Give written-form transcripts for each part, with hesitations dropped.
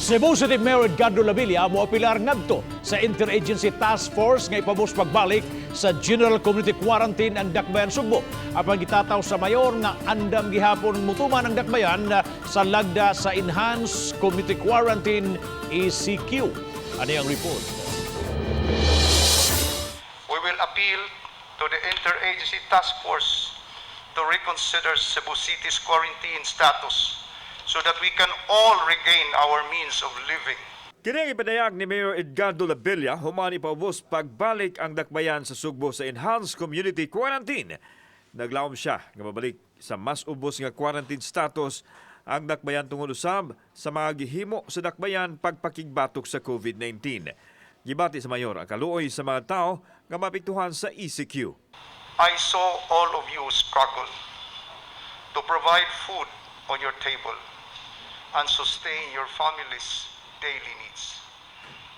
Cebu City Mayor Edgardo Lavilla moapilar ngadto sa Interagency Task Force nga ipaubos pagbalik sa General Community Quarantine ang Dakbayan Sugbo. Apan gitataw sa mayor nga andam gihapon mutuman ang Dakbayan sa lagda sa Enhanced Community Quarantine, ECQ. Ani ang report. We will appeal to the Interagency Task Force to reconsider Cebu City's quarantine status so that we can all regain our means of living. Kini ang ipadayag ni Mayor Edgardo Labella human ipaubos pagbalik ang Dakbayan sa Sugbo sa Enhanced Community Quarantine. Naglaom siya nga mabalik sa mas ubos nga quarantine status ang Dakbayan tungod usab sa mga gihimo sa Dakbayan pagpakigbatok sa COVID-19. Gibati sa mayor ang kaluoy sa mga tao nga maapektuhan sa ECQ. I saw all of you struggle to provide food on your table and sustain your family's daily needs.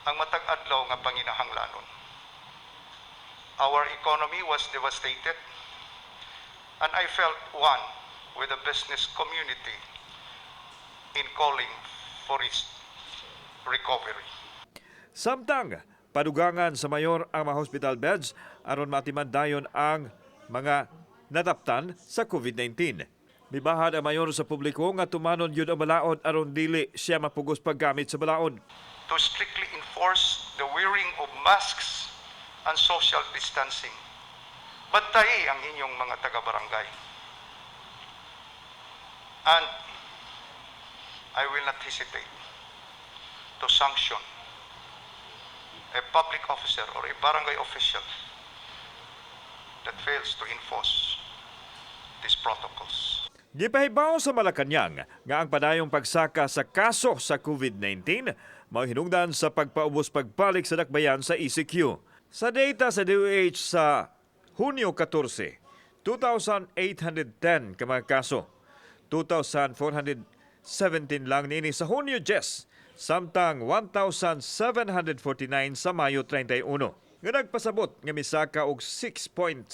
Ang matag adlaw nga panginahanglanon. Our economy was devastated, and I felt one with the business community in calling for its recovery. Samtang padugangan sa mayor ang mga hospital beds aron maatiman dayon ang mga nadaptan sa COVID-19. Mibahad ang mayor sa publiko nga tumanon gyud ang balaod aron dili siya mapugos paggamit sa balaod. To strictly enforce the wearing of masks and social distancing. Bantayi ang inyong mga taga-barangay. And I will not hesitate to sanction a public officer or a barangay official that fails to enforce these protocols. Gipahibaw sa Malacañang nga ang padayong pagsaka sa kaso sa COVID-19 mao hinungdan sa pagpaubos pagbalik sa Dakbayan sa ECQ. Sa data sa DOH sa Hunyo 14, 2,810 ka mga kaso. 2,417 lang niini sa Hunyo 10, samtang 1,749 sa Mayo 31. Nga nagpasabot nga misaka og 6.63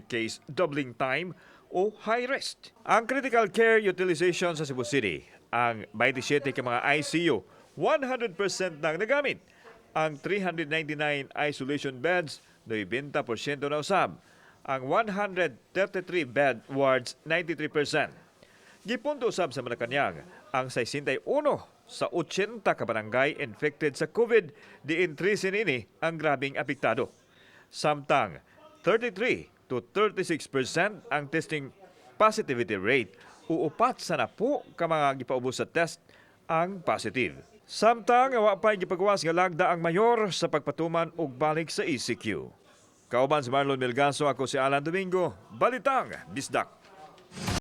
case doubling time o high risk. Ang critical care utilization sa Cebu City, ang 27 ka mga ICU, 100% nang nagamit. Ang 399 isolation beds, 90% na usab. Ang 133 bed wards, 93%. Gipunto usab sa Malacañang ang 61 sa 80 ka barangay infected sa COVID, diin 13 niini ang grabing apektado. Samtang 33 to 36% ang testing positivity rate o 40 ka mga gipaubos sa test ang positive. Samtang wa pa'y gipagawas nga lagda ang mayor sa pagpatuman og balik sa ECQ. Kauban si Marlon Melgaso, ako si Alan Domingo, Balitang Bisdak.